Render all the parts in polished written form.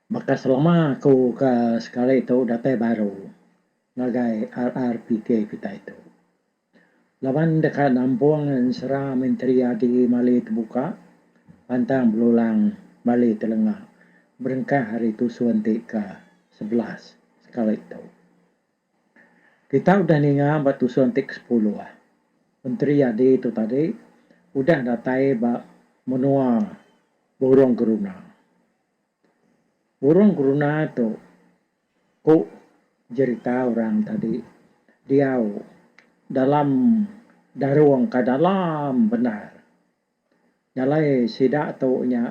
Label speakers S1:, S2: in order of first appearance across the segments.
S1: Baka selama aku ke sekali tu datai baru ngagai RRPK kitai tu. Laban deka nampung ensera Menteri Adi Mali Tebuka pantang belulang Mali Telenga berengkah ari tusun ti ke 11 sekali tu. Kita udah ninga ba tusun ti ke sepuluh. Menteri Adi tu tadi udah datai ba menua Burung Geruna. Burung Geruna tu ku jerita orang tadi diau dalam darung ka dalam bendar. Jalai sida tu nya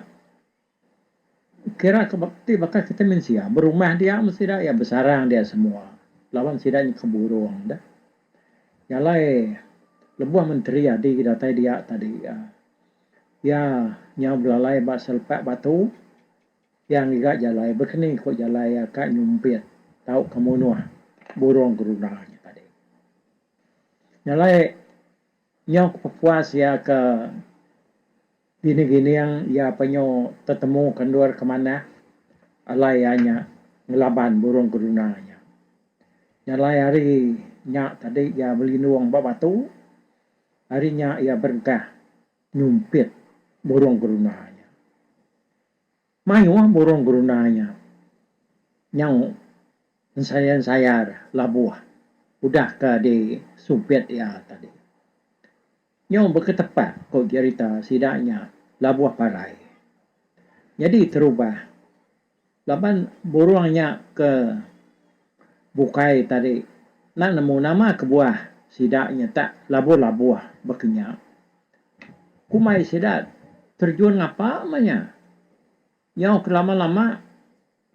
S1: kira ke ti baka kitai mensia berumah dia meh sida iya besarang dia semua laban sida nya ke burung deh. Jalai lebuh menteri adi datai dia tadi iya nyau belalai ba selepak batu. Iya ngiga jalai bekeni ku jalai iya ka nyumpit tauka munuh burung geruna nya tadi. Jalai nyau ke pepuas iya ke gining-gining iya penyu tetemu ke endur ke manah alai iya nya ngelaban burung geruna nya. Jalai ari nya tadi iya belindung ba batu, ari nya iya berengkah nyumpit burung geruna nya. Mayuh burung geruna nya nyau ensayar-ensayar labuh udah ke disumpit iya tadi. Nyau beketepak ku jerita sida nya labuh parai. Nyadi terubah laban burung nya ke bukai tadi enda nemu nama kebuah sida nya tak labuh-labuh baka nya. Kumbai sida terjun ngapa meh nya. Nyau ke lama-lama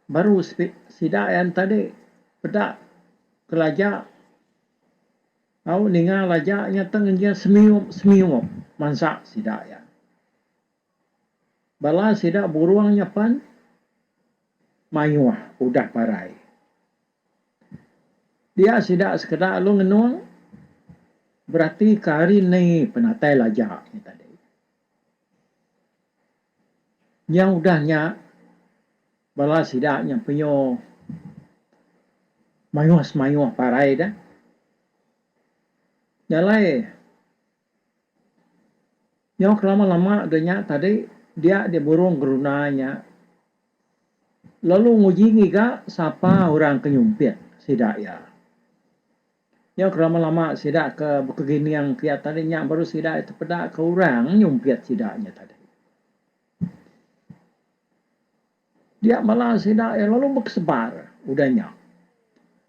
S1: baru sida iya tadi peda ke laja au ninga laja nya tang ngenyia semiup-semiup mansa sida iya. Bala sida burung nya pen mayuh udah parai. Dia sida sekeda lalu ngenung beratika hari ni penatai laja nya tadi. Nyau udah nya bala sida nya penyu mayuh semayuh parai deh. Nya alai nyau kelama-lama deh nya tadi dia deh burung geruna nya. Lalu nguji ngiga sapa orang ke nyumpit sida iya. Nyau ke lama-lama sida ke bekegining ke iya tadi nya baru sida iya tepeda ke orang nyumpit sida nya tadi. Dia bala sida iya lalu bekesebar udah nya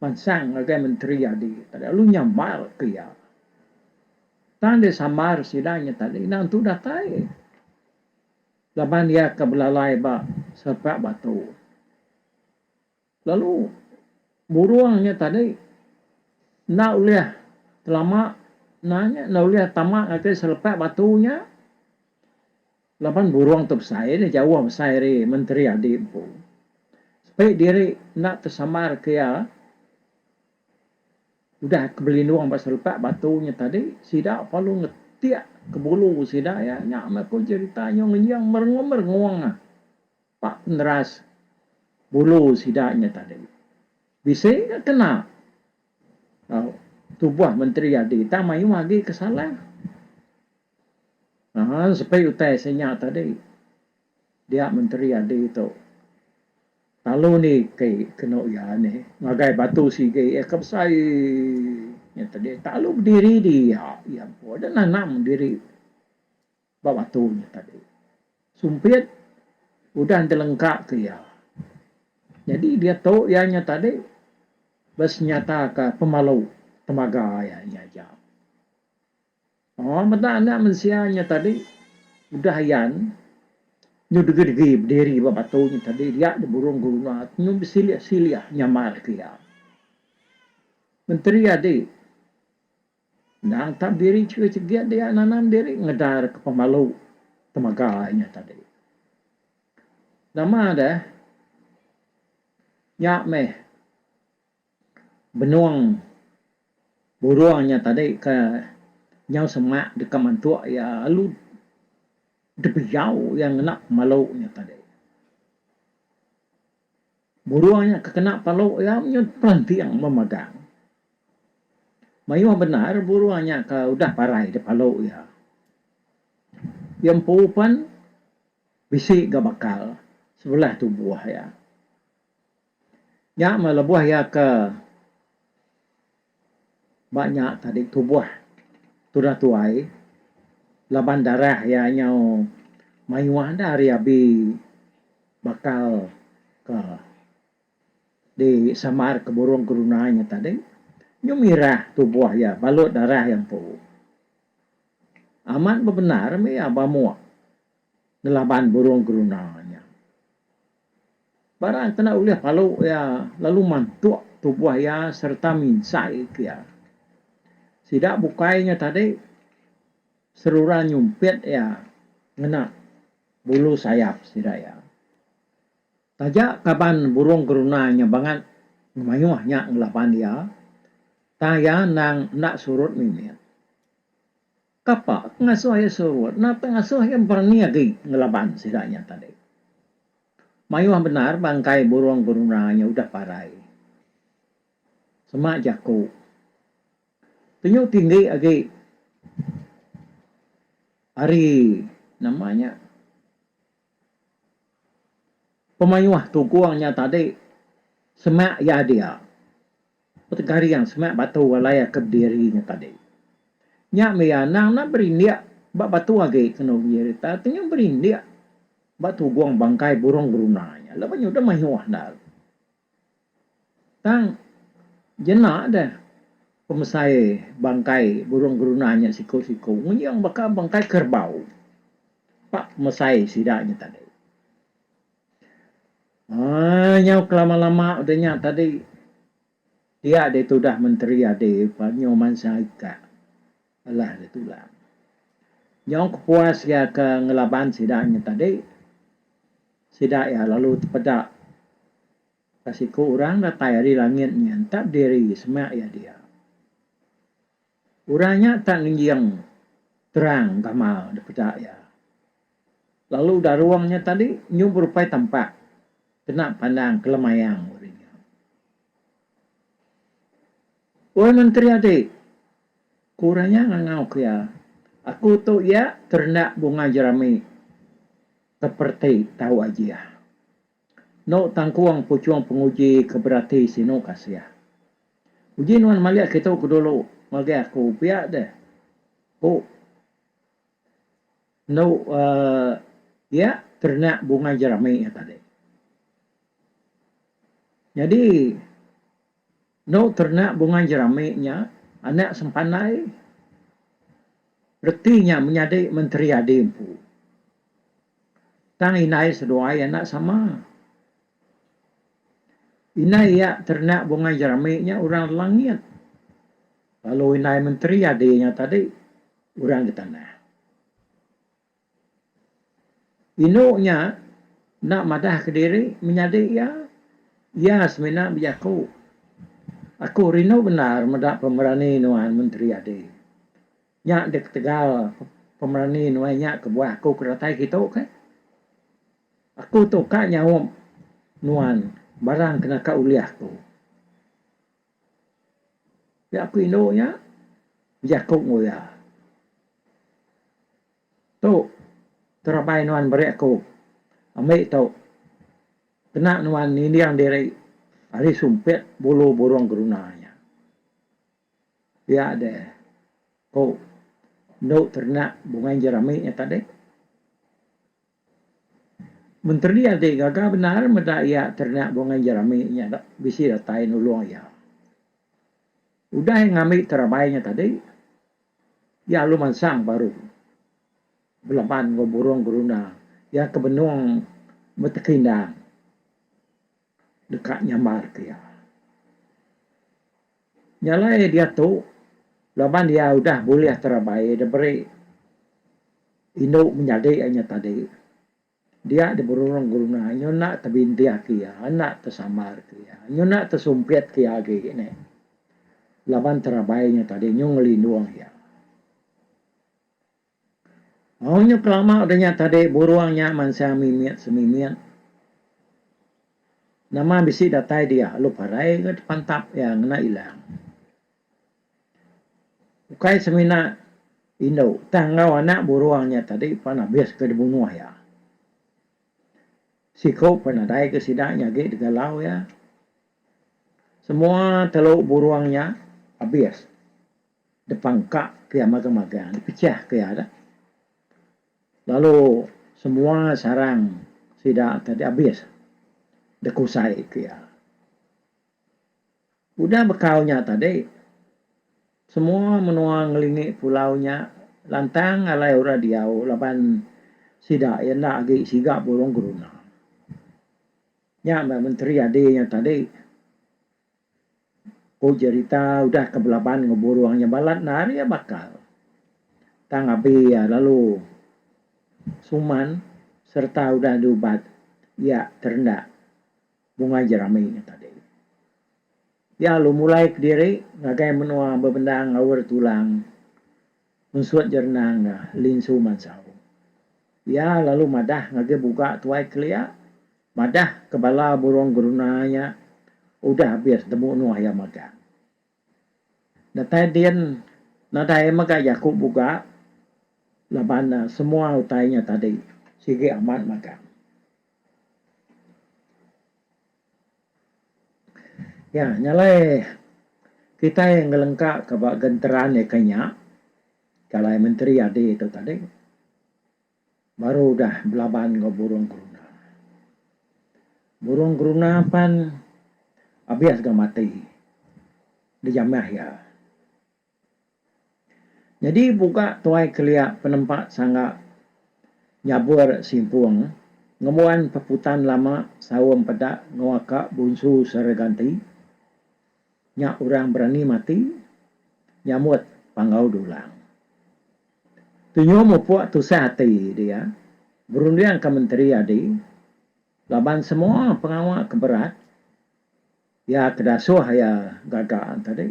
S1: mansang ngagai menteri adi tadi lalu nyambar ke iya. Tang disambar sida nya tadi enda entu datai. Laban iya ke belalai ba serepak batu. Lalu burung nya tadi enda ulih telama enda nya enda ulih tama ngagai selepak batu nya laban burung tu besai deh jauh besai ari menteri adi empu. Sepi diri enda tesambar ke iya. Udah ke belindung ba selepak batu nya tadi, sida perlu ngetik ke bulu sida iya. Nya meh ku jerita nyu ngenjing merengung-merengung ba peneras bulu sida nya tadi. Bisi ga kena tubuh menteri adi tang mayuh agi ke salah. Haa sepi utai senya tadi dia menteri adi tu. Lalu ni ke kenu iya nih ngagai batu sigi iya ke besai nya tadi lalu bediri dia iya empu deh nanam diri ba batu nya tadi. Sumpit udah dilengka ke iya. Nyadi diatu iya nya tadi besenyata ka pemalu temaga iya nya aja. Oh meda anak mensia nya tadi udah ayan nyu degi-degi bediri ba batu nya tadi dia deh burung geruna nyu besilih-silih nyamar ke iya. Menteri adi endang tak bediri chegit-chegit dia nanam diri ngedar ke pemalu temaga nya tadi. Nama deh nya meh. Benung burung nya tadi ke nyau semak deka mantuk iya lalu dipejau iya ngena pemalu nya tadi. Burung nya ke kena palu iya menyut pelanting memagang. Mayuh bendar burung nya ke udah parai dipalu iya. Iya empu pen bisi ga bakal sebelah tubuh iya. Nya meh lebuh iya ke ba nya tadi tubuh tudah tuai laban darah iya nyau mayuh enda ari abi bakal ke di samar ke burung geruna nya tadi nyu mirah tubuh iya balut darah iya empu. Amat bebendar meh iya bamuk ngelaban burung geruna nya. Barang kena ulih palu iya lalu mantuk tubuh iya sereta minsai ke iya. Sida bukai nya tadi seruran nyumpit iya ngena bulu sayap sida iya. Taja kaban burung geruna nya bangat ngemayuh nya ngelaban iya, tang iya endang enda surut mimit. Kapa ke ngasuh iya surut, enda te ngasuh iya berani agi ngelaban sida nya tadi. Mayuh bendar bangkai burung geruna nya udah parai. Sema jaku. Penyu tinggi agi ari nama nya. Pemayuh tugung nya tadi semak iya dia. Betegaring semak batu alai ke bediri nya tadi. Nya meh iya anang enda berindik ba batu agi kenu bejerita ti nya berindik ba tugung bangkai burung geruna nya laban nya udah mayuh endar. Tang jenak deh pemesai bangkai burung geruna nya siku-siku ngejung baka bangkai kerbau pak pemesai sida nya tadi. Aaa nyau kelama-lama udah nya tadi dia deh tudah menteri adi nyu mansa ikak alah deh tulang. Nyau kepuas iya ke ngelaban sida nya tadi sida iya lalu tepeda. Ka siku orang datai ari langit nya entap diri semak iya dia. Orang nya tak ngenjing terang gamal dipeda iya. Lalu darung nya tadi nyu berupai tampak kena pandang kelemayang orang nya. Oi menteri adi, ku orang nya ngangau ke iya, aku tu iya terendak bunga jerami ke pereti tau ajih. Endo tangkung puchung penguji ke berati sinu kasih. Uji nuan malik kitu ke dulu ngagai aku pia deh, ku endo iya terenak bungai jerami iya tadi. Nyadi endo terenak bungai jerami nya anak sempandai reti nya menyadi menteri adi empu. Tang indai seduai anak sama. Indai iya terenak bungai jerami nya orang langit lalu indai menteri adi nya tadi orang di tanah. Indu nya enda madah kediri menyadi iya, iya semina bejaku, Aku rindu bendar meda pemerani nuan menteri adi. Nya deh ketegal pemerani nuai nya kebuah aku ke datai kitu keh. Aku tu ka nyaup nuan barang ke naka ulih aku. Pia ku indu nya bejaku enggau iya. Tu terabai nuan beri aku ambi tu kena nuan ninding diri ari sumpit bulu burung geruna nya. Pia deh ku endu terenak bungai jerami nya tadi. Menteri agi gaga bendar meda iya terenak bungai jerami nya bisi datai nulung iya. Udah iya ngambi terabai nya tadi, iya lalu mansang baru belaban enggau burung geruna iya ke benung betekindang deka nyambar ke iya. Nya alai diatu laban iya udah bulih terabai diberi indu menyadi iya nya tadi dia diberurung geruna nyu enda tebintih ke iya enda tesambar ke iya nyu enda tesumpit ke iya agi neh laban terabai nya tadi nyu ngelindung iya. Au nya kelama udah nya tadi burung nya mansang mimit semimit. Nama bisi datai dia lalu parai ga tepantap iya ngena ilang. Ukai semina indu tang enggau anak burung nya tadi pan abis ke dibunuh iya. Siku pan nadai ke sida nya agi digalau iya. Semua telu burung nya abis dipangka ke iya magang-magang dipechah ke iya dah. Lalu semua sarang sida tadi abis dikusai ke iya. Udah bekau nya tadi, semua menua ngelingi pulau nya lantang alai orang diau laban sida iya enda agi siga burung geruna. Nya meh Menteri Adi nya tadi ku jerita udah ke belaban enggau burung nya balat enda ari iya bakal. Tang abi iya lalu suman sereta udah diubat iya terendak. Bungai Jerami nya tadi. Iya lalu mulai kediri ngagai menua bebendang aur tulang unsut jerenang linsu mansau. Iya lalu madah ngagai buga tuai kelia madah ke bala burung geruna nya udah abis tebunuh iya magang. Datai din nadai mega jaku buga laban semua utai nya tadi sigi amat magang. Ya, nya alai kitai ngelengka ka ba genteran iya ke nya ke alai menteri adi tu tadi baru udah belaban enggau burung geruna. Burung geruna pan abis ga mati dijamah iya. Nyadi buka tuai kelia penempa sangga nyabur simpung ngembuan peputan lama saum peda nguaka bunsu sereganti nya orang berani mati nyambut panggau dulang. Tunyu mupuk tusah ati dia berundingka menteri adi laban semua pengawa ke berat Iya ke dasuh iya gaga tadi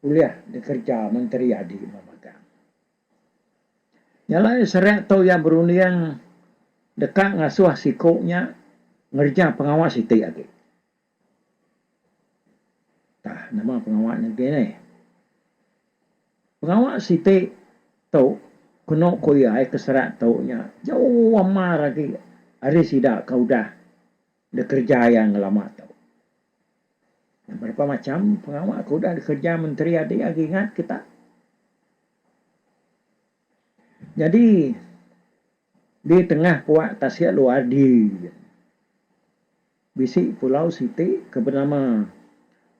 S1: ulih dikereja Menteri Adi Memagang. Nya alai serak tu iya berunding deka ngasuh siku nya ngereja pengawa siti agi. Tah nama pengawa nya agi neh. Pengawa siti tu kenu ku iya ke serak tu nya jauh amar agi ari sida ke udah dikereja iya ngelama tu. Berapa macham pengawa ke udah dikereja menteri adi agi ingat kita. Nyadi di tengah puak tasik luar di bisi pulau siti ke benama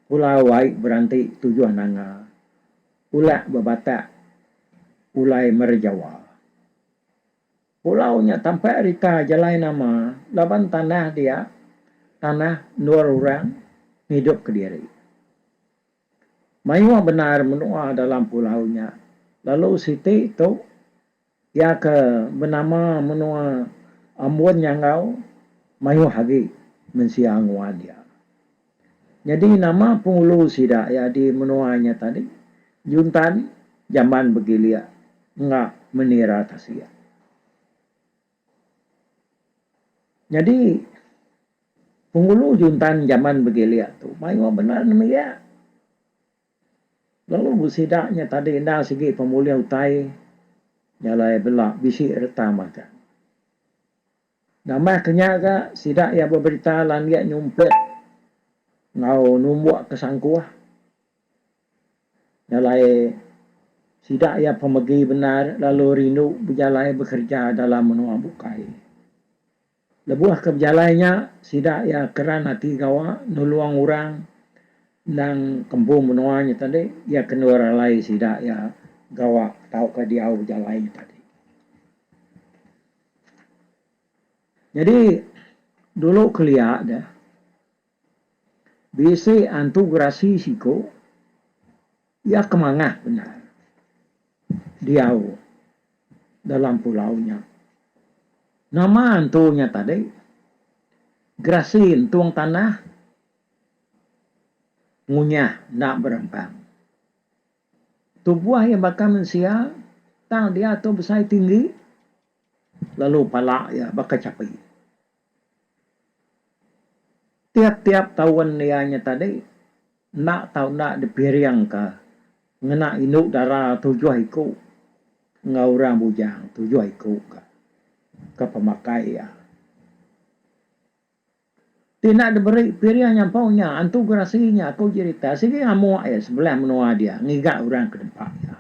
S1: Pulau Ai Beranti Tujuh Nanga Ulak Bebatak Ulai Merejawa. Pulau nya tampak rita jalai nama laban tanah dia tanah endur orang ngidup kediri. Mayuh bendar menua dalam pulau nya lalu siti tu iya ke benama menua Ambun Nyanggau mayuh agi mensia nguan dia. Nyadi nama pengulu sida iya di menua nya tadi Juntan Jamban Begilik enggau Menira Tasik. Nyadi pengulu Juntan Jamban Begilik tu mayuh bendar nembiak. Lalu sida nya tadi enda sigi pemulih utai nya alai bela bisi reta magang. Nambah ke nya ga sida iya beberita landik nyumpit enggau numbuk ke sangkuh. Nya alai sida iya pemegi bendar lalu rindu bejalai bekereja dalam menua bukai. Lebuh ke bejalai nya sida iya keran ati gawa nulung orang endang kempung menua nya tadi iya ke endur alai sida iya gawa tauka diau bejalai nya tadi. Nyadi dulu kelia deh bisi antu gerasi siku iya ke mangah bendar diau dalam pulau nya. Nama antu nya tadi gerasi entung tanah ngunyah enda berempang. Tubuh iya baka mensia tang diatu besai tinggi lalu pala iya baka chapi. Tiap-tiap taun iya nya tadi enda tau enda dipiringka ngena indu dara tujuh iku enggau orang bujang tujuh iku ka ke pemakai iya. Ti enda diberi piring nyampau nya antu gerasi nya ku jerita sigi ngamuk iya sebelah menua dia ngiga orang ke dempa iya.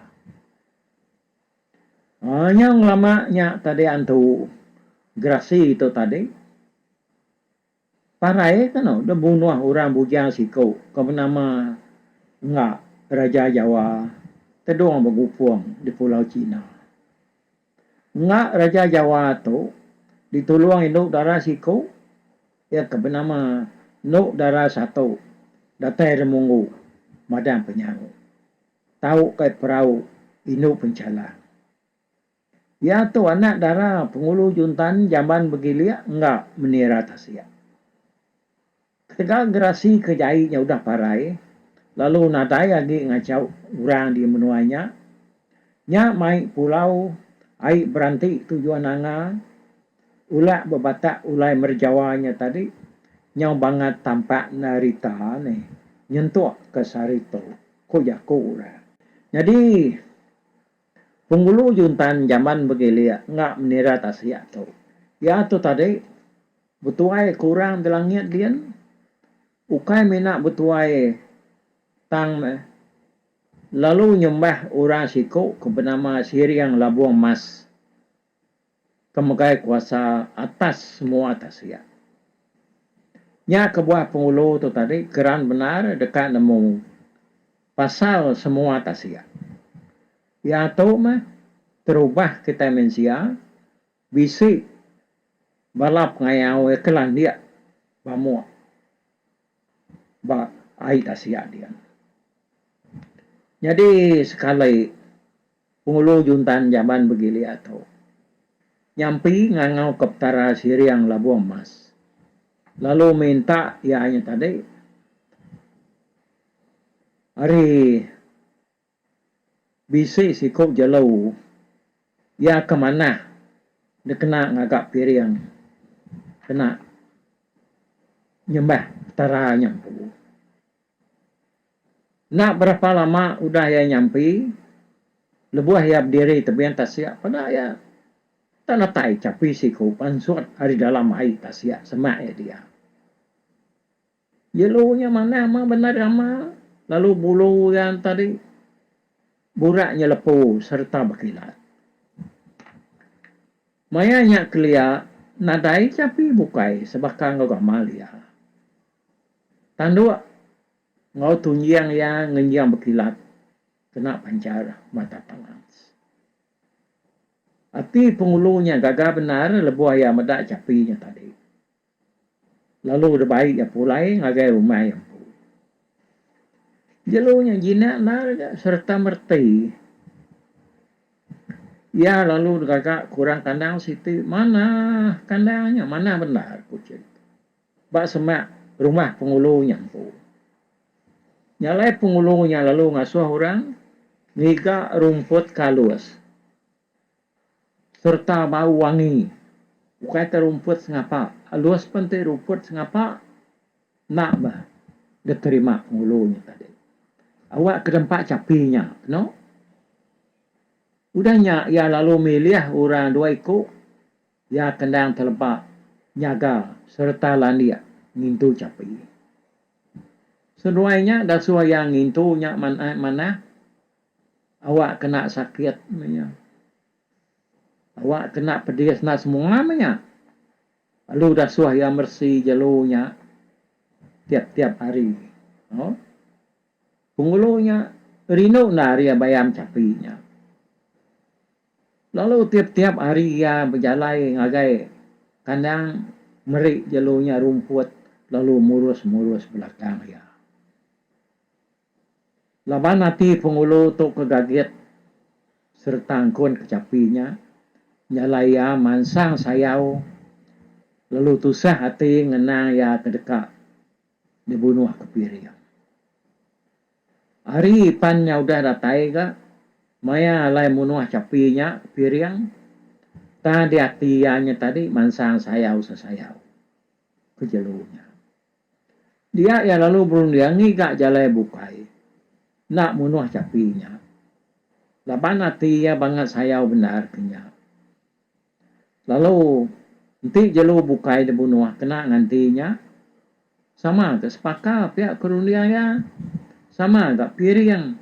S1: Nyau ngelama nya tadi antu gerasi tu tadi. Parai ke anu deh bunuh orang bujang siku ke benama Engga Raja Jawa tedung begupung di Pulau China. Engga Raja Jawa tu ditulung indu dara siku iya ke benama Endu Dara Satu datai ari Munggu Madang Penyau tau kai perau indu penchalang. Iya tu anak dara Pengulu Juntan Jamban Begilik engga Menira Tasik. Ketegal gerasi ke jai nya udah parai lalu nadai agi ngachau orang di menua nya, nya mai pulau ai beranti tujuh nanga ulak bebatak ulai merjawa nya tadi nyau bangat tampak enda rita neh nyentuk ke sehari tu, ku jaku orang. Nyadi. Pengulu Juntan Jamban Begilik enggau Menira Tasik tu. Iya tu tadi betuai ke orang di langit din ukai mina betuai tang meh lalu nyembah orang siku ke benama Siring Labung Mas ke megai kuasa atas semua tasik. Nya kebuah pengulu tu tadi keran bendar deka nemu pasal semua tasik. Iya tu meh terubah kitai mensia bisi bala pengayau iya ke landik bamuk ba ai tasik dia. Nyadi sekali Pengulu Juntan Jaban Begilik tu nyampi ngangau ke Petara Siring Labung Mas lalu minta iya nya tadi ari bisi siku jelu iya ke manah dikena ngaga piring kena nyembah Petara nya empu. Enda berapa lama udah iya nyampi, lebuh iya bediri tebing tasik peda iya tak natai chapi siku pansut ari dalam ai tasik semak iya dia. Jelu nya manah mah bendar rama lalu bulu iya tadi burak nyelepu sereta bekilat. Maya nya kelia nadai chapi bukai sebaka enggau gamal iya. Tanduk enggau tunjing iya ngenjing bekilat kena panchar mata panas. Ati pengulu nya gaga bendar lebuh iya meda chapi nya tadi. Lalu dibai iya pulai ngagai rumah iya empu. Jelu nya jinak endar ga sereta mereti. Iya lalu digaga ke orang kandang siti manah kandang nya manah bendar ku cherita. Ba semak rumah pengulu nya empu. Nya alai pengulu nya lalu ngasuh orang ngiga rumput ke alus sereta bau wangi. Ukai ke rumput sengapa, alus pen ti rumput sengapa enda bah diterima pengulu nya tadi. Awak ke dempa chapi nya kenu. Udah nya iya lalu milih orang dua iku Iya kendang teleba nyaga sereta landik ngintu chapi. Seduai nya dasuh iya ngintu nya manah awak kena sakit meh iya. Awak kena pedis enda semua meh nya. Lalu dasuh iya meresi jelu nya tiap-tiap hari. Pengulu nya rindu enda ari bayam chapi nya. Lalu tiap-tiap hari iya bejalai ngagai kandang meri jelu nya rumput lalu murus-murus belakang iya. Laban ati pengulu tu ke gagit sereta angkun ke chapi nya, jalai iya mansang sayau lalu tusah ati ngenang iya ke deka dibunuh ke piring. Hari pan nya udah datai ga, maya alai munuh chapi nya piring, tang di ati iya nya tadi mansang sayau sesayau ke jelu nya. Dia iya lalu berunding ngiga jalai bukai enda munuh chapi nya. Laban ati iya bangat sayau bendar ke nya. Lalu enti jelu bukai dibunuh kena nganti nya, sama ga sepaka pia ke runding iya, sama ga piring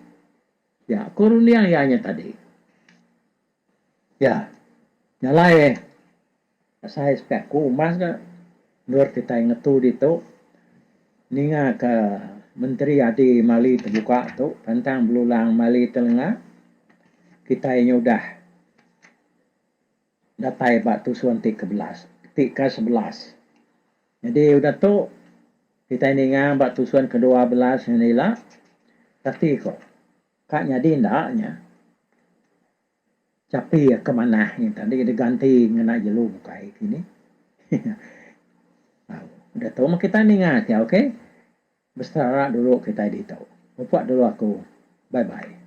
S1: pia ke runding iya nya tadi. Ya, nya alai asai sepi aku umbas ga endur kitai ngetu ditu ninga ka Menteri Adi Mali Tebuka tu pantang belulang Mali Telenga kitai nyudah datai ba tusun ti ke belas ti ke 11. Nyadi udah tu kitai ninga ba tusun ke 12 ngena ila kati ko ka nyadi enda nya. Chapi ke manah nya tadi diganti ngena jelu bukai kini. Udah tu meh kitai ninga ti ok. Beserara dulu kitai ditu. Mupuk dulu aku. Bye bye.